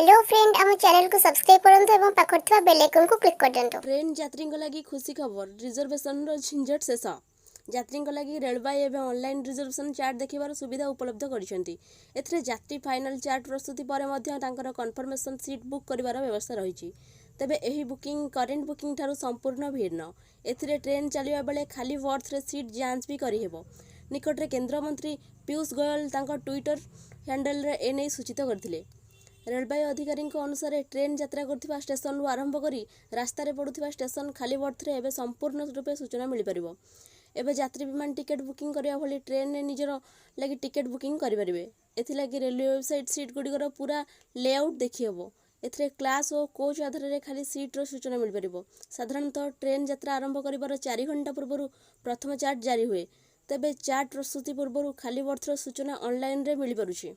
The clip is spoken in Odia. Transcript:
ହ୍ୟାଲୋ ଫ୍ରେଣ୍ଡ, ଆମ ଚ୍ୟାନେଲକୁ ସବସ୍କ୍ରାଇବ୍ କରନ୍ତୁ ଏବଂ ପାଖରେ ଥିବା ବେଲ୍ ଆଇକନ୍କୁ କ୍ଲିକ୍ କରିଦିଅନ୍ତୁ। ଟ୍ରେନ୍ ଯାତ୍ରୀଙ୍କ ଲାଗି ଖୁସି ଖବର। ରିଜର୍ଭେସନର ଝିଞ୍ଝଟ ଶେଷ। ଯାତ୍ରୀଙ୍କ ଲାଗି ରେଳବାଇ ଏବେ ଅନଲାଇନ୍ ରିଜର୍ଭେସନ ଚାର୍ଟ ଦେଖିବାର ସୁବିଧା ଉପଲବ୍ଧ କରିଛନ୍ତି। ଏଥିରେ ଯାତ୍ରୀ ଫାଇନାଲ ଚାର୍ଟ ପ୍ରସ୍ତୁତି ପରେ ମଧ୍ୟ ତାଙ୍କର କନଫର୍ମେସନ ସିଟ୍ ବୁକ୍ କରିବାର ବ୍ୟବସ୍ଥା ରହିଛି। ତେବେ ଏହି ବୁକିଂ କରେଣ୍ଟ ବୁକିଂ ଠାରୁ ସମ୍ପୂର୍ଣ୍ଣ ଭିନ୍ନ। ଏଥିରେ ଟ୍ରେନ୍ ଚାଲିବା ବେଳେ ଖାଲି ବର୍ଥରେ ସିଟ୍ ଯାଞ୍ଚ ବି କରିହେବ। ନିକଟରେ କେନ୍ଦ୍ରମନ୍ତ୍ରୀ ପୀୟୁଷ ଗୋୟଲ ତାଙ୍କ ଟ୍ୱିଟର ହ୍ୟାଣ୍ଡେଲରେ ଏନେଇ ସୂଚିତ କରିଥିଲେ। ରେଳବାଇ ଅଧିକାରୀଙ୍କ ଅନୁସାରେ, ଟ୍ରେନ୍ ଯାତ୍ରା କରୁଥିବା ଷ୍ଟେସନରୁ ଆରମ୍ଭ କରି ରାସ୍ତାରେ ପଡୁଥିବା ଷ୍ଟେସନ ଖାଲି ବର୍ଥରେ ଏବେ ସମ୍ପୂର୍ଣ୍ଣ ରୂପେ ସୂଚନା ମିଳିପାରିବ। ଏବେ ଯାତ୍ରୀ ବିମାନ ଟିକେଟ୍ ବୁକିଂ କରିବା ଭଳି ଟ୍ରେନରେ ନିଜର ଲାଗି ଟିକେଟ୍ ବୁକିଂ କରିପାରିବେ। ଏଥିଲାଗି ରେଲୱେ ୱେବସାଇଟ୍ ସିଟ୍ ଗୁଡ଼ିକର ପୂରା ଲେଆଉଟ୍ ଦେଖିହେବ। ଏଥିରେ କ୍ଲାସ୍ ଓ କୋଚ୍ ଆଧାରରେ ଖାଲି ସିଟ୍ର ସୂଚନା ମିଳିପାରିବ। ସାଧାରଣତଃ ଟ୍ରେନ୍ ଯାତ୍ରା ଆରମ୍ଭ କରିବାର 4 ଘଣ୍ଟା ପୂର୍ବରୁ ପ୍ରଥମ ଚାର୍ଟ ଜାରି ହୁଏ। ତେବେ ଚାର୍ଟ ପ୍ରସ୍ତୁତି ପୂର୍ବରୁ ଖାଲି ବର୍ଥର ସୂଚନା ଅନଲାଇନରେ ମିଳିପାରୁଛି।